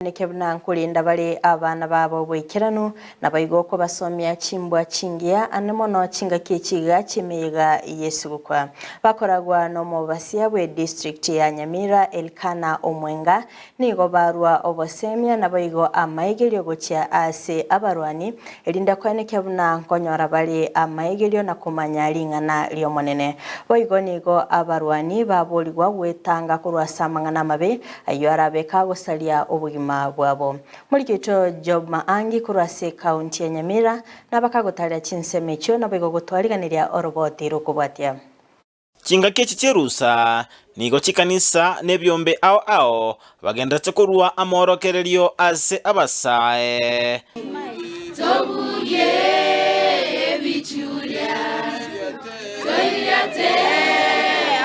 Neke buna nkorenda bare abana babo oboikeranu, naboigo okobasomia chimbwa chingiya, ane mono chingaki echi iga chi'emeyega y'esugukwa. Bakoragwa nomobasia bw'edistrict ya Nyamira Elkana Omwenga, nigo barua obosemia naboigo amaigerio gochia ase abarwani, erinde koenekia buna nkonyora bare amaigerio na komanya ring'ana ri'Omonene. Boigo nigo abarwani baborigwa gwetanga korwa ase amang'ana amabe, Ayio arabe kagosaria obogima bwabo. Morikito Job Maangi korwa ase ekaunti ya Nyamira nabakagotaria chinsemo echio naboigo gotwariganeria oroboti rokobwatia. Chingaki echi chi'erusa nigo chikanisa na ebiombe ao ao bagenderete korua amorokererio ase abasae. Tobugie ebichuria, toiriate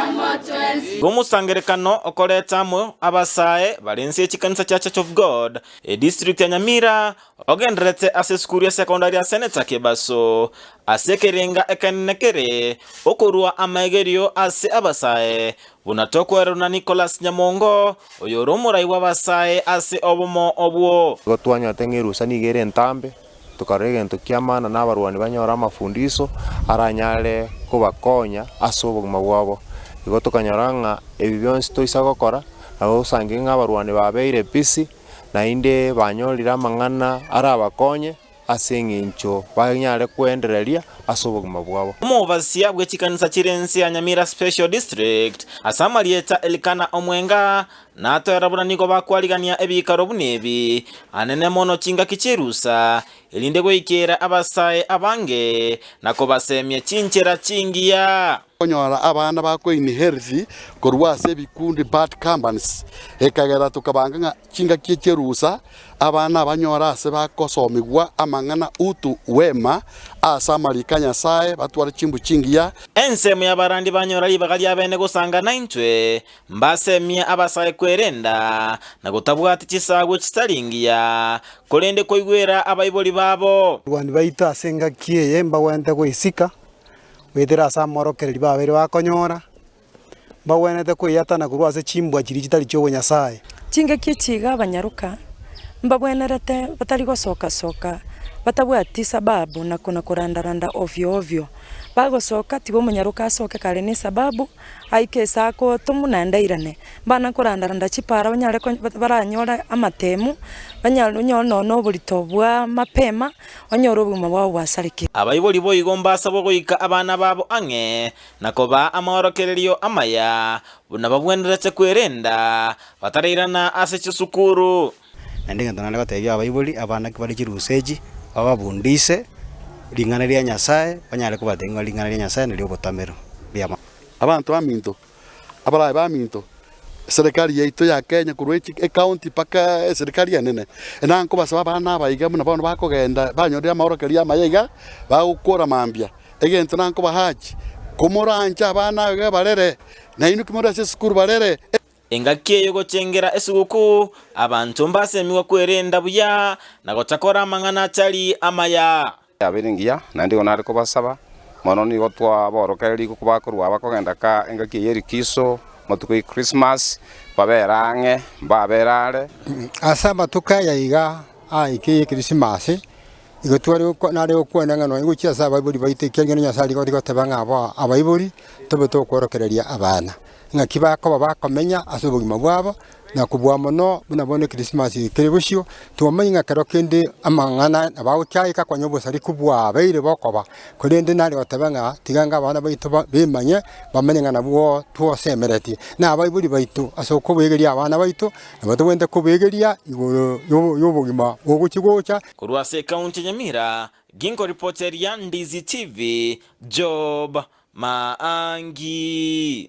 amo twensi. Igo omosangerekano okoreta amo abasae bare inse ye chikanisa chia Church of God, edistrict ya Nyamira, ogendererete ase esukuru ya sekondari ya Senator Kebaso, ase ekerenga ekenene kere okorua amaegerio ase abasae, buna tokwererwa na Nicholas Nyamongo, oyore omorai bw'abasae ase obomo obwo. Igo twanyorete ng'a erusa nigo ere entambe, tokarora egento kia maana na abarwani banyore amafundiso aranyare kobakonya ase obogima bwabo. Igo tokanyora ng'a ebi bionsi toisa gokora, nabo osange ng'a abarwani babeire busy, naende banyorire amang'ana arabakonye. ase engencho banyare kwendereria ase obogima bwabo. Omobasia bwe chikanisa chire ense ya Nyamira Special District ase amarieta Elikana Omwenga natoera buna nigo bakwarigania ebiikaro buna ebi anene mono chingaki chi'erusa erinde goikera abasae abange na kobasemia chinchera chingiya. Konyora abana bakoinheriti korwa ase ebikundi bad companies, ekagera tokabanga ng'a chingaki chi'erusa abana abanyore ase bagosomigwa amang'ana utu wema ase amariko a Nyasae, batware chimbu chingiya. Ensemo y'abarandi banyora ribaga riabene gosanga naintwe, mbasemie abasae kwerenda, na gotabwati chisagu chitari ngiya, korende koigwera abaibori babo. Abarwani baito ase engaki eye mbagwenerete goisika, goetera ase amorokererio babeire bakonyora, mbagwenerete koeyatana korwa ase chimbwa chiria chitari chi'obonyasae. Chingaki echi iga abanyaroka mbabwenerete batari gosoka-soka batabwati sababu na kona koranda-randa ovyo-ovyo. Bagosoka tiga omonyaroka asoke kare ne esababu, aike ase agotomwa naende airane. Mbana koranda-randa chipara banyare ko baranyore amatemu, banyare onyore nonye na oborito bwa mapema, onyore obogima bwabo bwasarekire. Abaibori boigo mbasabwe goika abana babo ang'e na kobaa amaorokererio amaya, buna babwenerete kwerenda batarairana ase chisukuru. Naende egento naende gotebia abaibori, abana ki bare chirusa echi, bababundise ring'ana ria Nyasae, banyare kobatebia ng'a ring'ana ria Nyasae nario obotamero. Mbuya mono. Abanto baminto, abaraai baminto, eserekari yaito ya Kenya korwa echi ecounty mpaka eserekari enene, na nkobasaba abana aba iga buna bono bakogenda banyorire amaorokererio amaya iga, bagokora mambia. Egento nankobahachi, komoranche abana iga barere, nainwe ki more ase esukuru barere. Engaki eye gochengera esugukuu, abanto mbasemigwe kwerenda buya na gotakora amang'ana atari amaya. Yabeire engiya, naende igo nare kobasaba, mono nigo twaborokereria bakorwa bakogenda ka engaki eye y'erikiso, amatuko e Christmas, babere ang'e, mbabere are. Ase amatuko aya iga aike y'Ekrisimasi, igo tware nare gokwana ng'a nonya gochia ase abaibori baito ekiagera Nyasae nigo rigoteba ng'a abo abaibori tobe tokworokereria abana. Ng'aki bakoba bakomenya ase obogima bwabo, na kobua mono buna bono Ekrisimasi ekere bosio, twamanya ng'a kero kende amang'ana nabo agochaika konya obosariku bwabeire bokoba, korende nare goteba ng'a tiga anga abana baito bemanye, bamanye ng'a nabwo twosemeretie. Na abaibori baito ase okobegeria abana baito, nabo tobwenerete kobegeria igoro y'obogima bogochia gocha. Korwa ase ekaunti ya Nyamira, ginkoripoteria Ndizi TV, Job Maangi.